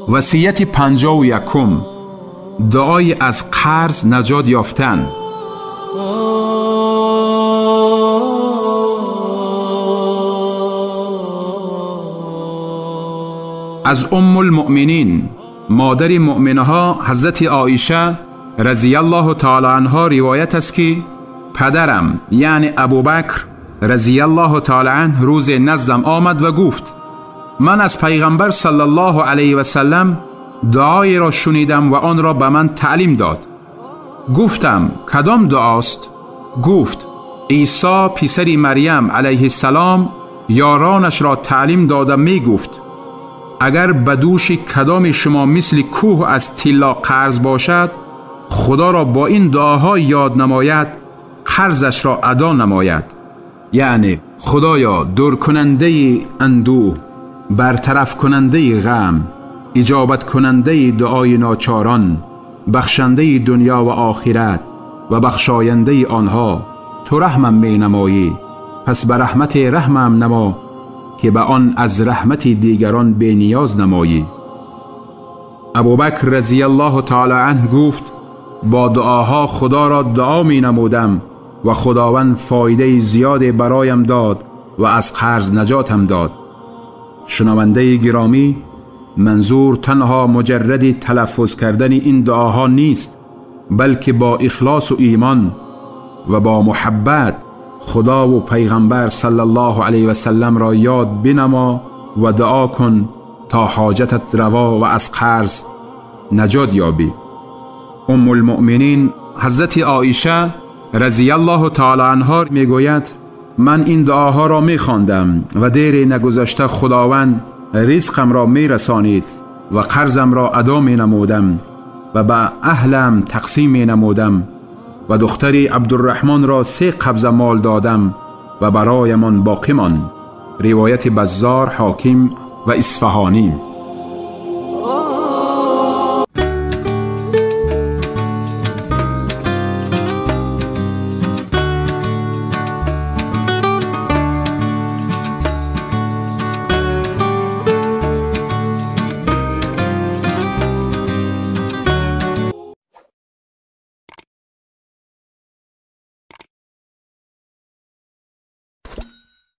وصیت 51، دعای از قرض نجات یافتن. از ام المؤمنین، مادر مؤمنها، حضرت عایشه رضی الله تعالی عنها روایت است که پدرم یعنی ابوبکر رضی الله تعالی عنه روز نزدم آمد و گفت: من از پیغمبر صلی الله علیه و سلم دعای را شنیدم و آن را به من تعلیم داد. گفتم: کدام دعاست؟ گفت: عیسی پسر مریم علیه السلام یارانش را تعلیم داده می گفت: اگر به دوش کدام شما مثل کوه از طلا قرض باشد، خدا را با این دعاها یاد نماید، قرضش را ادا نماید. یعنی خدایا دور کننده اندوه، برطرف کننده غم، اجابت کننده دعای ناچاران، بخشنده دنیا و آخرت و بخشاینده آنها، تو رحمم می نمایی، پس به رحمت رحمم نما که به آن از رحمت دیگران بی نیاز نمایی. ابوبکر رضی الله تعالی عنه گفت: با دعاها خدا را دعا می نمودم و خداوند فایده زیاد برایم داد و از قرض نجاتم داد. شنونده گرامی، منظور تنها مجرد تلفظ کردن این دعاها نیست، بلکه با اخلاص و ایمان و با محبت خدا و پیغمبر صلی الله علیه و سلم را یاد بنما و دعا کن تا حاجتت روا و از قرض نجات یابی. ام المؤمنین حضرت عایشه رضی الله تعالی عنها میگوید: من این دعاها را میخواندم و دیر نگذشته خداوند رزقم را میرسانید و قرضم را ادا می نمودم و به اهلم تقسیم می نمودم و دختری عبدالرحمن را 3 قبضه مال دادم و برایمان باقی ماند. روایت بزار، حاکم و اصفهانی.